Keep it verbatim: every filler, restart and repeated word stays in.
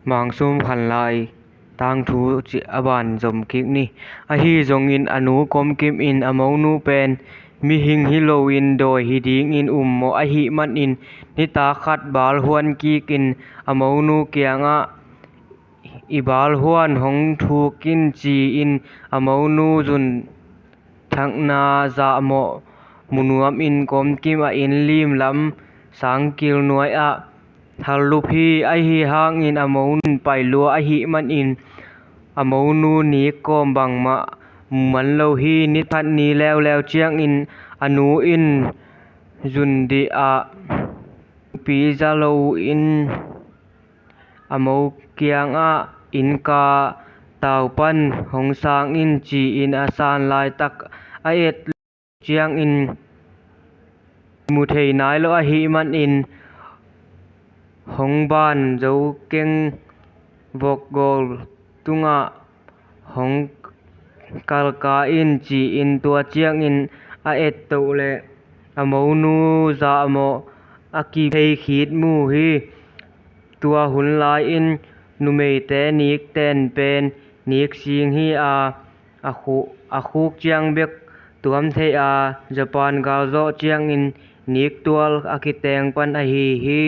Mangsum Khanlai tangthu a ban zom kik ni. Ahi zongin a nu Kom Kim in a monu pen mihing hi loin dawi hi dingin um mawh ahih manin nitak khat balhuan kikin a monu kiangah, "I balhuan hong thuk in," ci-in a monu zun thakna zahmawh mu nuamin Kom Kim a inn limlam sangkil nuai-ah hallup hi. Ahi hangin a monu pai lua ahih manin a monu nik kawm bangmah mu man lo hi. Ni khat ni leuleu ciangin a nu in zun dih ah pi za loin a mo kiangah, "Innka tau pan hong sang in," ci-in a san laitak a et ciangin mu thei nai lo ahih manin hong ban zokeng vokgawl tungah hong kalka in, ci-in tua ciangin a et toh leh a monu zahmawh a kiphei khit mu hi. Tua hun lai-in numeite nikten pen nik sing hi a, a khu-, a khuk ciang bek tuam thei a, Japan gal zawh ciangin nik tual a kiteng pan ahi hi.